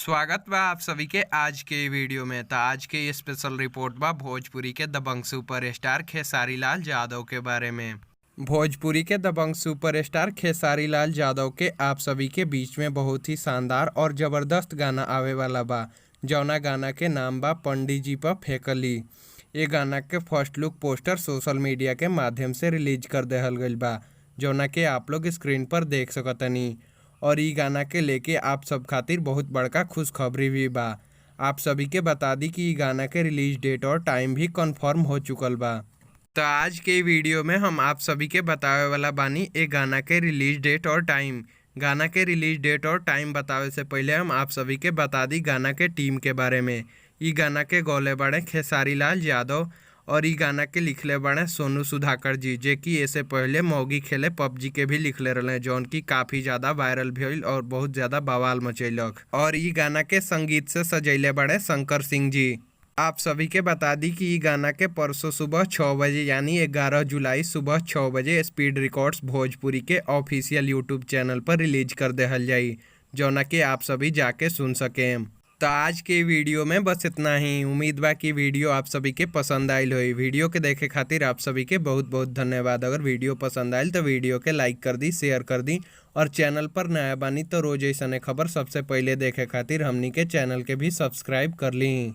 स्वागत बा आप सभी के आज के वीडियो में। त आज के स्पेशल रिपोर्ट बा भोजपुरी के दबंग सुपरस्टार खेसारी लाल यादव के बारे में। भोजपुरी के दबंग सुपरस्टार खेसारी लाल यादव के आप सभी के बीच में बहुत ही शानदार और ज़बरदस्त गाना आवे वाला बा, जौना गाना के नाम बा पंडित जी पर फेंकली। ये गाना के first look poster social media के माध्यम से रिलीज कर देहल गइल बा, जौना के आप लोग स्क्रीन पर देख सकतनी। और इ गाना के लेके आप सब खातिर बहुत बड़का खुशखबरी भी बा। आप सभी के बता दी कि इ गाना के रिलीज डेट और टाइम भी कंफर्म हो चुकल बा। तो आज के वीडियो में हम आप सभी के बतावे वाला बानी ए गाना के रिलीज डेट और टाइम। गाना के रिलीज डेट और टाइम बतावे से पहले हम आप सभी के बता दी गाना के टीम के बारे में। इ गाना के गौले बाड़े खेसारी लाल यादव और इ गाना के लिखले बाड़े सोनू सुधाकर जी, जे कि एसे पहले मौगी खेले पबजी के भी लिखले रहले, जौन की काफ़ी ज़्यादा वायरल भइल और बहुत ज़्यादा बवाल मचैलक। और इ गाना के संगीत से सजैले बाड़े शंकर सिंह जी। आप सभी के बता दी कि इ गाना के परसों सुबह 6 बजे यानी 11 जुलाई सुबह 6 बजे स्पीड रिकॉर्ड्स भोजपुरी के ऑफिशियल यूट्यूब चैनल पर रिलीज कर देहल जाई, जौना कि आप सभी जाके सुन सकें। तो आज के वीडियो में बस इतना ही। उम्मीद बा कि वीडियो आप सभी के पसंद आयल होई। वीडियो के देखे खातिर आप सभी के बहुत बहुत धन्यवाद। अगर वीडियो पसंद आयल तो वीडियो के लाइक कर दी, शेयर कर दी और चैनल पर नया बानी तो रोज ऐसने खबर सबसे पहले देखे खातिर हमनी के चैनल के भी सब्सक्राइब कर ली।